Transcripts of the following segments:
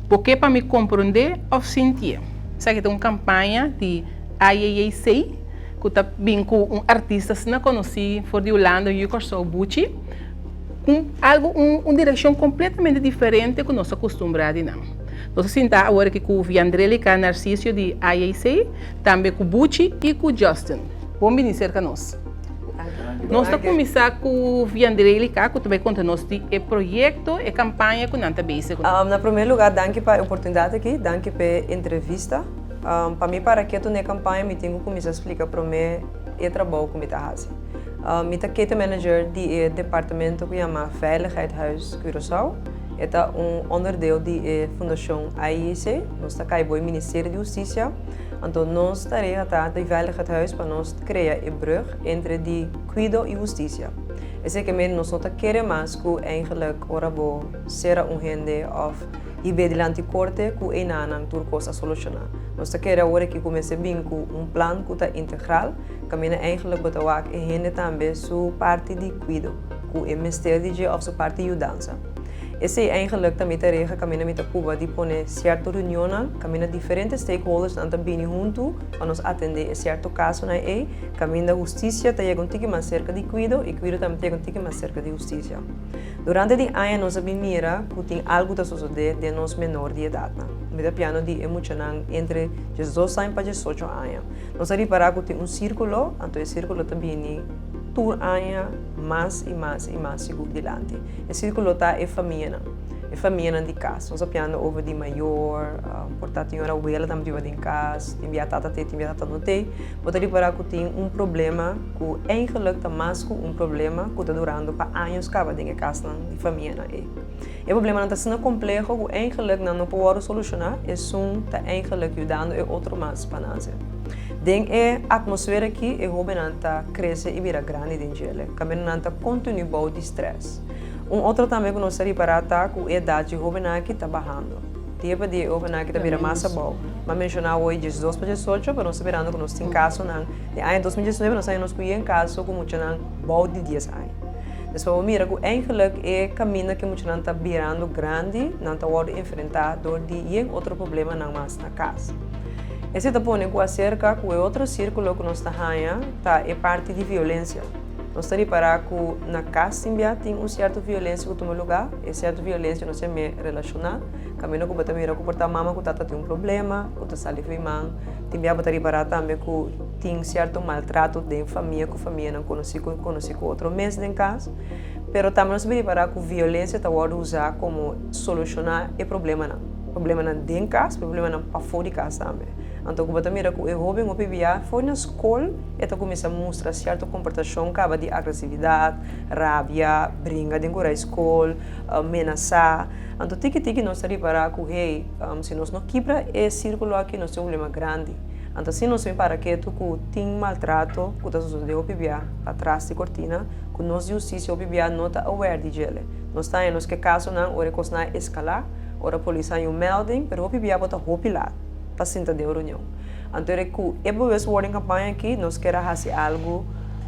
Bo ke pa mi komprondé òf sintié? Esaki ta un kampaña di IAAC ku ta bin ku un artista asina konosí for di Hulanda, yu Kòrsou, Buchi, ku algu un un direkshon kompletamente diferente ku nos a kustumbrá di nan. Nos a sinta awor aki ku Viandrelica Narcisio di IAC, tambe ku Buchi i ku Justin. Bon bini serka nos. Nos ta kuminsá ku Viandrelica ku ta bai konta nos di e proyekto, e kampaña ku nan ta bezig ku. Na promé lugá danki pa e oportunidat aki, danki pa e entrevista. Pa mi para ketu na e kampaña mi tin ku kuminsá splika promé e trabou ku mi ta hasi. Mi ta ketenmanager di e departamento ku yama Veiligheid Huis Curaçao. E ta un onderdeel di e fundashon AIC. Nos ta kai bo e Ministerio di Hustisia. Anto nos tarea ta di Veiligheid Huis pa nos krea e brug entre di kuido i hustisia. Esei ke men nos no ta kere mas ku eigenlijk ora bo sera un hende òf hib'é dilanti korte ku einanan tur kos a solushoná. Nos ta kere awor aki ku mester bin ku un plan ku ta integral kaminda eigenlijk bo ta wak e hende tambe su parti di kuido ku e mester di dje òf su parti yudansa. Esei eigenlijk ta mi tarea kaminda mi ta puba di pone sierto reunionnan kaminda diferente stakeholdersnan ta bini huntu pa nos atendé e sierto kasonan ei kaminda hustisia ta yega un tiki mas serka di kuido i kuido tambe ta yega un tiki mas serka di hustisia. Durante di aña nos a bin mira ku tin algu ta sosodé den nos menor di edatnan. Mi ta piano di e muchanan entre 12 aña pa 18 aña. Nos a ripará ku tin un sírkulo, anto e sírkulo ta bini tur aña mas i mas i mas sigur dilanti. E sírkulo ta e famianan, e famianan di kas. Nos a piando over di mayor, por ta tin ora wela tambe biba den kas, tin bia tata t'ei, tin bia tata no t'ei. Bo ta ripará ku tin un problema ku eigenlik ta mas ku un problema ku ta durando pa años kaba den e kasnan di famianan ei. E problemanan ta asina kompleho ku eigenlik nan no por wòrdu solushoná, esun ta eigenlik yudando e otro mas pa nase. Den e atmosfera aki e hóbennan ta krese i bira grandi den djele, kaminda nan ta kontinu bou di strès. Un otro tambe ku nos ta ripará ta ku e edat dje hóbennan aki ta bahando. Dia pa dia e hóbennan aki ta bira mas abou. Mi a menshoná awor e 12 pa 18, pero nos ta mirando ku nos tin kasonan den aña 2019 nos a haña nos ku yen kaso ku muchanan bou di dies aña. Despues bo mira ku eigenlik e kaminda ku e muchanan ta birando grandi, nan ta wòrdu enfrentá dor di yen otro problemanan mas na kas. Esei ta pone ku aserka ku e otro sírkulo ku nos ta haña ta e parti di violensia. Nos ta ripará ku na kas tin bia tin un sierto violensia ku tuma lugá. E sierto violensia nos ta mei relashoná. Kaminda ku bo ta mira ku por ta mama ku tata tin un problema ku ta sali for e man. Tin bia bo ta ripará tambe ku tin sierto maltrato den famia ku famianan konosí ku konosí ku otro mes den kas. Pero tambe nos ta ripará ku violensia ta wòrdu usá komo solushoná e problemanan. Problemanan den kas, problemanan pafó di kas tambe. Anto ku bo ta mira ku e hóben hopi bia for na skol e ta kuminsá mustra sierto komportashon kaba di agresividat, rabia, bringa den kura e skol, menasá. Anto tiki tiki nos ta ripará ku hey, si nos no kibra e sírkulo aki nos tin un problema grandi. Anto asina nos tin para ketu ku tin maltrato ku ta sosodé hopi bia patras di kortina ku nos di hustisia hopi bia no ta aware di djele. Nos ta haña nos ke kasonan ora e kosnan a eskalá, ora polis haña un melding, pero hopi bia bo ta hopi lat pa sinta den un reunion. Anto ora ku e bewustwording kampaña aki nos kier a hasi algu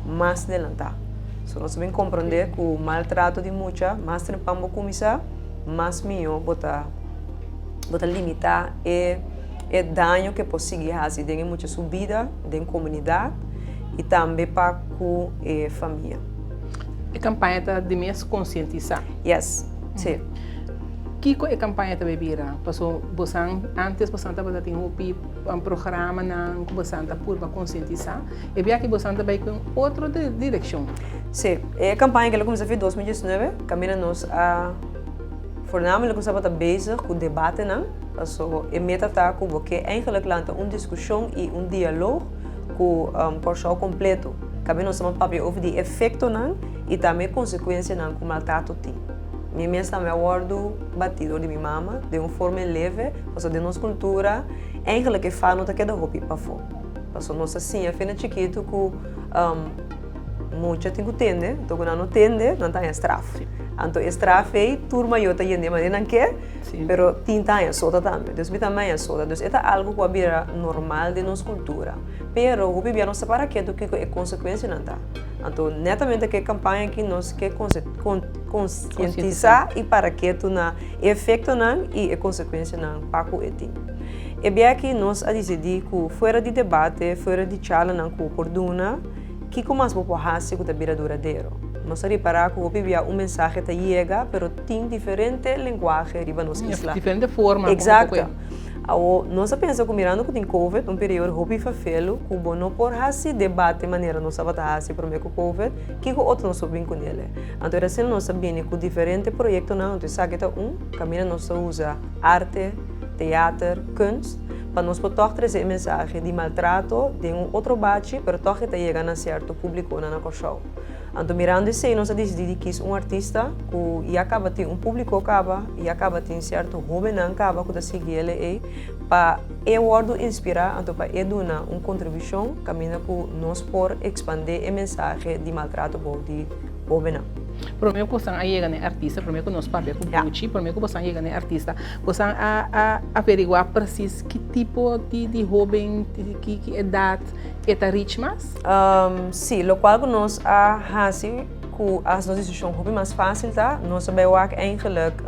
mas delantá. So nos ta bin komprondé ku maltrato di mucha mas trempan bo kuminsá, mas mihó bo ta bo ta limitá e e daño ku e por sigui hasi den e mucha su bida, den komunidat i tambe pa ku e famia. E kampaña ta di mes konsientisá. Yes, si. Kiko e kampaña ta bai bira? Paso bosan antes bosan tabata tin hopi programanan ku bosan ta purba konsientisá. E biaha aki bosan ta bai ku un otro direkshon. Si, e kampaña kila kuminsá fi 2019, kaminda nos a voornamelijk nos tabata bezig ku debatenan, paso e meta ta ku bo ke eigenlijk lanta un diskushon i un dialoog ku Kòrsou kompleto. Kaminda nos tabata papia over di efektonan i tambe e konsekuensianan ku maltrato tin. Mi mes tambe a wòrdu batí dor di mi mama den un forma leve, pasobra den nos kultura eigenlijk e fa no ta keda hopi pafó. Pasobra nos a siña fe na chikitu ku mucha tin ku tende, anto ku nan no tende nan ta haña straf. Anto e straf ei tur mayor ta yende manera nan ke, pero tin ta haña sota tambe. Dus mi tambe a haña sota. Dus e ta algu ku a bira normal den nos kultura. Pero hopi bia nos ta para ketu kiko e konsekuensianan ta. Anto netamente ku e kampaña aki nos ke konsientisá i para ketu na e efektonan i e konsekuensianan pa ku e tin. E bia aki nos a disidí ku fuera di debate, fuera di charlanan ku bo por duna, kiko mas bo por hasi ku ta bira duradero. Nos a ripará ku hopi bia un mensahe ta yega, pero tin diferente lenguahe riba nos isla. Diferente forma. Exacto. Awo, nos a pensa ku mirando ku tin Covid, un periodo hopi fafelu, ku bo no por hasi debate manera nos tabata hasi promé ku Covid, kiko otro nos por bin kunele? Anto era asina nos a bini ku diferente proyektonan, anto esaki ta un kaminda nos ta usa arte, teater, kunst, pa nos por tòg trese e mensahe di maltrato den un otro bachi, pero tòg e ta yega na sierto públikonan na Kòrsou. Anto mirando esei nos a disidí di kis un artista ku ya kaba tin un públiko kaba, ya kaba tin sierto hóbennan kaba ku ta sigui el ei, pa e wòrdu inspirá anto pa e duna un kontribushon kaminda ku nos por ekspandé e mensahe di maltrato bou di hóbennan. Promé ku bosan a yega na e artista, promé ku nos papia ku Buchi, promé ku bosan yega na e artista, bosan a averiguá presis ki tipo di hóben, ki edat e ta reach mas? Sí, lokual ku nos a hasi ku a hasi nos desishon hopi mas fásil ta, nos a bai wak eigenlik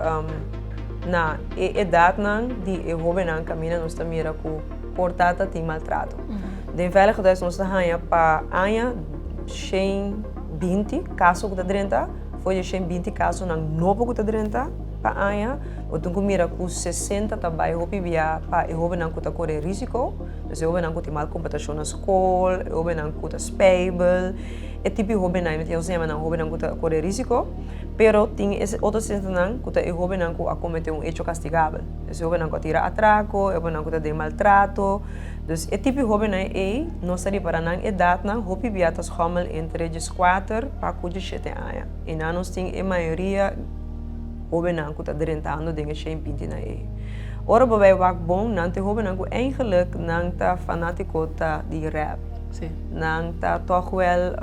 na e edatnan di e hóbennan kaminda nos ta mira ku por ta ta tin maltrato. Den Veilig Thuis nos ta haña pa aña 120 kaso ku ta drenta, for di e 120 kasonan nobo ku ta drenta pa aña, bo tin ku mira ku 60 ta bai hopi bia pa e hóbennan ku ta kore risiko. Dus e hobennan ku tin mal komportashon na skol, e hobennan ku ta spijbel, e tipo di hobennan mi ta yama nan hobennan ku ta kore risiko, pero tin e otro sentenan ku ta e hobennan ku a komete un echo kastigabel. Dus e hobennan ku a tira atrako, e hobennan ku ta den maltrato. Dus e tipo di hobennan ei nos ta ripara nan edatnan hopi bia ta schommel entre dieskuater pa ku diesshete aña. I nan nos tin e mayoria hobennan ku ta drentando den e shen bintinan ei. Ora bo bai wak bon, nan ta e hobennan ku eigenlijk nan ta fanátiko ta di rap. Sí. Nan ta tòg wèl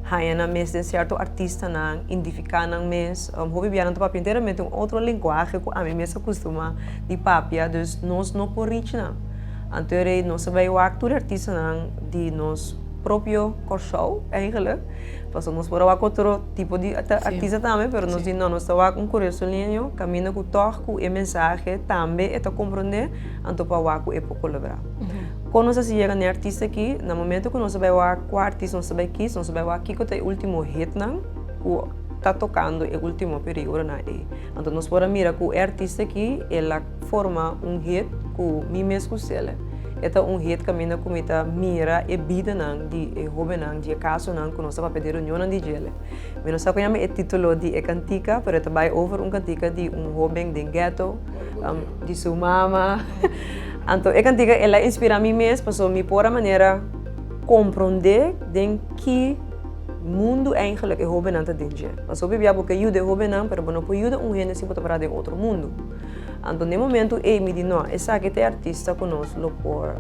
haña nan mes den sierto artistanan, identifiká nan mes. Hopi bia nan ta papia enteramente un otro lenguahe ku ami mes a kustumá di papia, dus nos no por reach nan. Anto e nos a bai wak tur e artistanan di nos propio Kòrsou eigenlijk. Pasobra nos por a wak otro tipo di artista tambe, pero nos di no, nos ta wak un Curasoleño kaminda ku tòg ku e mensahe tambe e ta komprondé, anto pa wak ku e por kolaborá. Kon nos a hasi yega na e artista aki? Na momento ku nos a bai wak kua artista nos ta bai kis, nos a bai wak kiko ta e último hitnan ku ta tokando e último periodonan ei. Anto nos por a mira ku e artista aki el a forma un hit ku mi mes gust'el. E ta un hit kaminda ku mi ta mira e bidanan di e hóbennan, di e kasonan ku nos ta papia di reunionnan di djele. Mi no sa ku yama e título di e kantika, pero e ta bai over un kantika di un hóben den ghetto, di su mama. Anto e kantika el a inspirá mi mes pasobra mi por a manera komprondé den ki mundu eigenlijk e hóbennan ta den dje. Pasobra hopi bia bo ke yuda e hóbennan, pero bo no por yuda un hende si bo ta pará den otro mundu. Anto den momento ei mi di no, esaki ta e artista ku nos lo por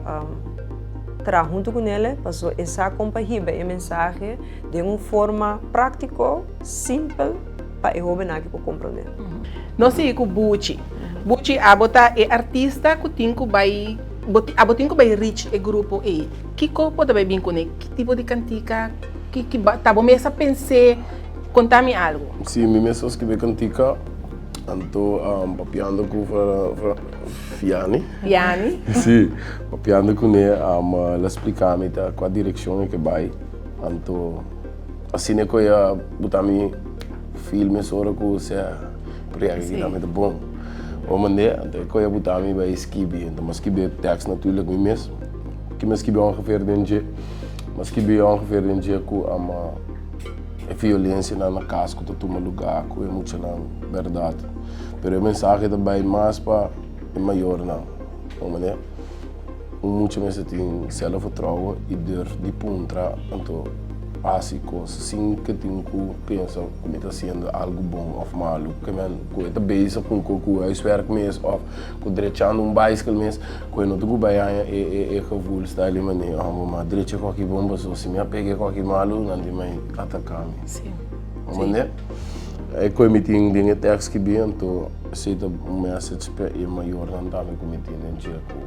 traha huntu ku nele, pasobra e sa kon pa hiba e mensahe den un forma práktiko, simpel, pa e hóbennan aki por komprondé. Nos sigui ku Buchi. Buchi, abo ta e artista ku tin ku bai, abo tin ku bai reach e grupo ei. Kiko bo ta bai bin kuné? Ki tipo di kantika? Ki ki ta bo mes a pens'é? Konta mi algu. Si, mi mes a skibi e kantika. Anto papiando ku Fiani. Fiani. Si, papiando kuné el a splika mi ta kua direkshon e ke bai. Anto asina ku e a buta mi feel mesora ku sea proyekto aki tambe ta bon. Bo mende, anto e ku e a buta mi bai skibi. Anto mi a skibi e tèks naturlik mi mes. Ki mi a skibi ongeveer den dje? Mi a skibi ongeveer den dje ku. E violensianan na kas ku ta tuma lugá ku e muchanan, bèrdat. Pero e mensahe ta bai mas pa e mayornan. Bo manera? Un mucha mester tin sèlfvertrouwen i durf di puntra anto hasi kos sin ke tin ku pensa ku mi ta hasiendo algu bon òf malu. Ke men ku e ta bezig ku ku huiswerk mes òf ku drechando un baiskel mes ku e no ta ku bai haña e e e gevoel sta di manera oh bo ma drecha koki bon paso si mi a pega e koki malu nan tin mai ataka mi. Sí. Bo mande? E koe mi tin den e tekst ki bin anto esei ta un message pa e mayornan tambe ku mi tin den dje ku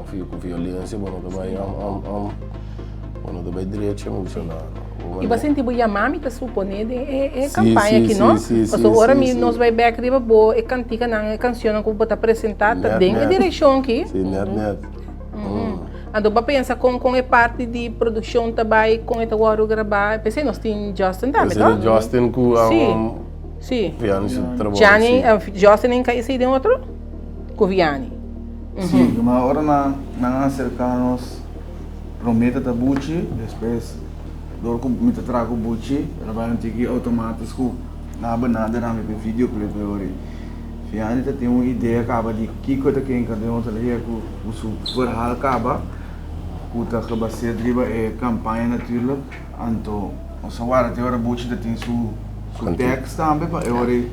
ku ku violencia bo no ta bai am am am. Bo no ta bai drecha mucho no. I bo a sinti bo yamá mi ta suponé den e kampaña aki no? Pasobra ora mi nos bai bèk riba bo e kantikanan e kanshonnan ku bo ta presentá ta den e direkshon aki. Si, nèt nèt. Anto bo a pensa kon kon e parti di produkshon ta bai, kon e ta wòrdu grabá? P'esei nos tin Justin tambe to? P'esei Justin ku Vianney su trabou. Gianni, Justin en kai esei den otro? Ku Vianney. Si, ma ora nan a aserká nos. Promé ta ta buchi, despues dor ku mi ta traha ku buchi, el a bai un tiki outomatis ku nan a benadera mi pa e videoclip e ora ei. Vianney ta tin un idea kaba di kiko e ta kenka den otro dia ku su verhaal kaba, ku ta gebaseerd riba e kampaña natuurlijk. Anto nos a warda te ora buchi ta tin su tekst tambe pa e ora ei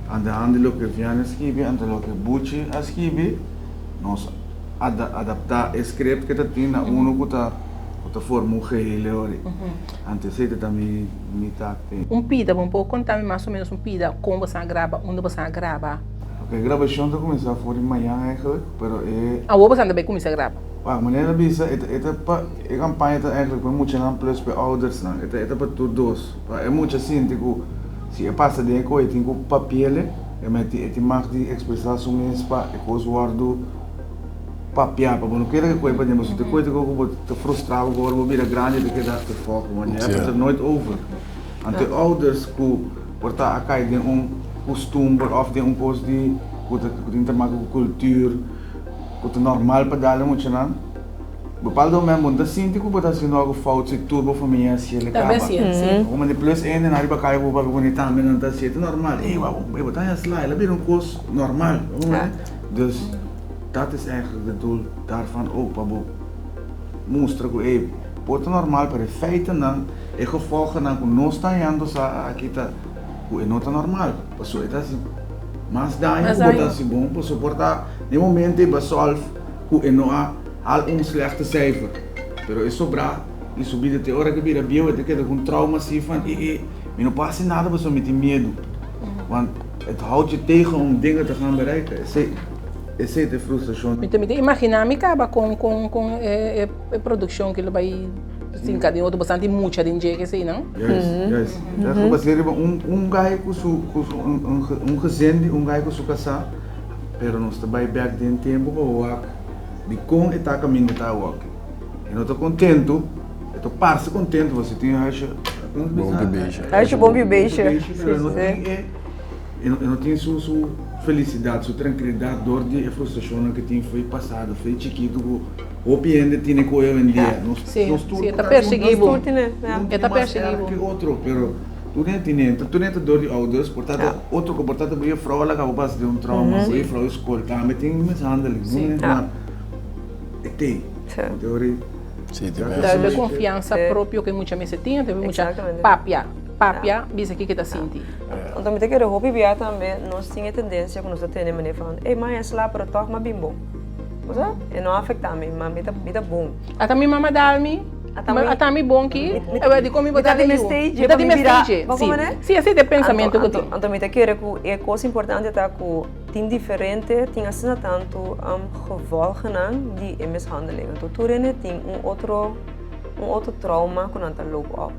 aan de hand di loke Vianney a skibi anto loke buchi a skibi nos adaptá e script ke ta tin na unu ku ta ku ta forma un geheel e ora ei. Anto esei ta ta mi mi taak te. Un pida, bo por konta mi mas o menos un pida kon bo sa graba, unda bo sa graba? Ok, e grabashon ta kuminsá for di mañan eigenlijk, pero e. Awor bo sa ta bai kuminsá graba? Wak, manera ta bisa e ta e ta pa e kampaña ta eigenlijk pa e muchanan plus pa e oudersnan. E ta e ta pa tur dos. Pa e mucha sinti ku si e pasa den e koe e tin ku papiele, e meti e tin mag di ekspresá su mes pa e kos wòrdu. Papia pa bo no kere ke koe pa den pasobra te koe te koe ku bo ta frustra bo ku ora bo bira grandi ta keda achtervolgen want je hebt het er nooit over. Anto e ouders ku por ta a kai den un kustumber of den un kos di ku ta ku tin te make ku kultuur ku ta normal pa dal e muchanan bepaalde moment bo no ta sinti ku bo ta hasiendo algu fout si tur bo famia hasiel e kaba. Bo manda plus e hendenan riba kaya ku bo papia ku tambe nan ta hasiel ta normal ey bo ta haña sla el a bira un kos normal. Dus dat is eigenlijk het doel daarvan ook, pa bo mustra ku ey, por ta normal pero e feitennan, e gevolgennan ku nos ta hañando sa aki ta ku e no ta normal, pasobra e ta hasi mas daño ku bo ta hasi bon, pasobra por ta den momento ey bo a solve ku e no a haal un slechte cijfer, pero e sobrá di su bida te ora ke bira bieu e ta keda ku un trauma asi van e e mi no por hasi nada pasobra mi tin miedu, want het houdt je tegen om dingen te gaan bereiken. Esei, esei ta e frustrashon. Mi ta mi ta imaginá mi kaba kon kon kon e e produkshon ke lo bai sinka den otro bastante mucha den dje esei nan. Juist, juist. Ta gebaseer riba un un guy ku su ku su un un un gezin di un guy ku su kasá, pero nos ta bai bèk den tempu pa wak dikon e ta kaminda ta awor. E no ta kontentu, e ta parse kontentu pasobra e tin un huisje, Bon bibeisha. Huisje bon bibeisha. Pero e no tin e E no tin su su felisidat, su trankilidat dor di e frustrashonnan ku tin fo'i pasado, fo'i chikitu ku hopi hende tene ku oyendia. Nos nos tur Si, e ta persiguí bo. Un E ta tin mas persiguí erg bo. ke otro, pero tur hende tene. Tur hende ta dor di ouders, por ta ta otro ku por ta ta bo jefrou a laga bo pasa den un trauma, bo jefrou di skol tambe tin mishandeling. Maar e tei. Te ora Si, te Ta mester. e konfiansa propio ku e mucha mester tin, ta e mucha papia. Papia, bisa kiko ta sinti. Anto mi ta kere hopi bia tambe nos tin e tendensia ku nos ta tene manera van, ey maya a sla pero tòg m'a bin bon. Bo sa? E no a afektá mi, ma mi ta mi ta bon. Ata mi mama dal mi, ata mi bon ki, e dikon mi bo dal e yu? Mi ta di mes stage pa mi bira, Si, si esei ta e pensamentu ku tin. Anto mi ta kere ku e kos importante ta ku tin diferente, tin asina tantu gevolgennan di e mishandeling. Anto tur hende tin un otro un otro trauma ku nan ta loop op.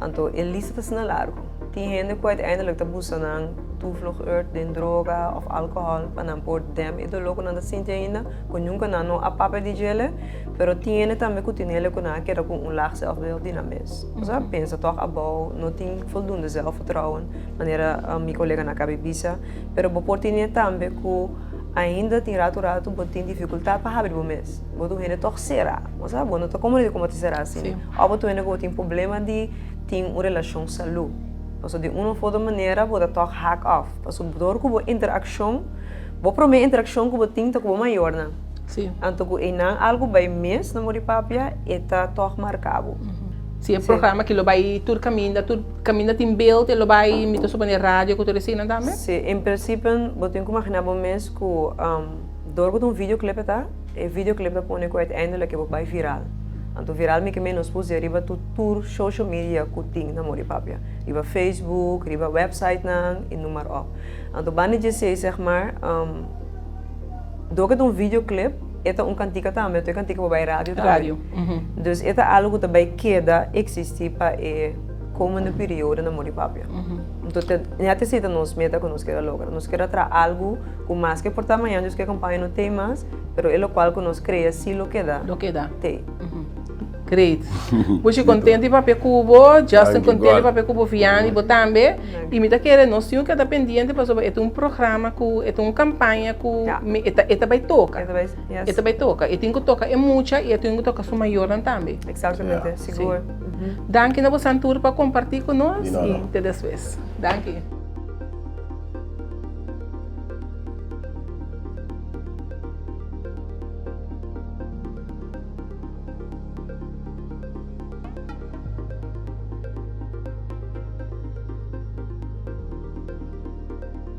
Anto e lista ta asina largu. Tin hende ku uiteindelijk ta buska nan toevluchtsoord den droga òf alkohòl pa nan por dèmp e doló ku nan ta sinti ainda, ku nunka nan no a papia di djele. Pero tin hende tambe ku tin hende ku nan a keda ku un laag zelfbeeld di nan mes. Osea, pensa tòg abou, no tin voldoende zelfvertrouwen, manera mi koleganan a kaba di bisa. Pero bo por tene tambe ku ainda tin ratu ratu bo tin difikultat pa habri bo mes. Bo ta un hende tòg será. Osea, bo no ta komo ta será asina. Òf bo ta un hende ku bo tin problema di tin un relashon salú. Pasobra di un òf otro manera bo ta tòg hak òf. Pasobra dor ku bo interakshon, bo promé interakshon ku bo tin ta ku bo mayornan. Anto ku einan algu bai mis na muri papia, e ta tòg marka bo. Si e programa aki lo bai tur kaminda, tur kaminda tin beeld, e lo bai, mi ta suponé radio ku tur eseinan tambe? Si, en prinsipe bo tin ku imaginá bo mes ku dor ku ta un videoclip e ta, E videoclip ta pone ku uiteindelijk e bo bai viral. Anto viral mi ke menos pus di riba tur tur social media ku tin na Mori Papia. Riba Facebook, riba websitenan i noem maar op. Anto banda di djesei zeg maar, dor ku ta un videoclip. e ta un kantika tambe, anto e kantika por bai radio tambe. Radio. Dus e ta algu ku ta bai keda eksistí pa e komende periodo na Mori Papia. Anto te nèt esei ta nos meta ku nos kier a logra. Nos kier a traha algu ku maske por ta mañana Dios ke kampaña no tei mas, pero e lokual ku nos krea sí lo keda. Lo keda. Tei. Great. Bushi contento di papia cu bo, Justin contento di papia cu bo, Vianney bo tambe. Y mi ta kere nos tin un keda pendiente pasobra e ta un programa cu e ta un campaña cu e ta e ta bay toca. E ta bay toca. E tin cu toca e mucha y e tin cu toca su mayornan tambe. Exactamente, sigur. Danki na bosan tur pa comparti cu nos y te despues. Danki.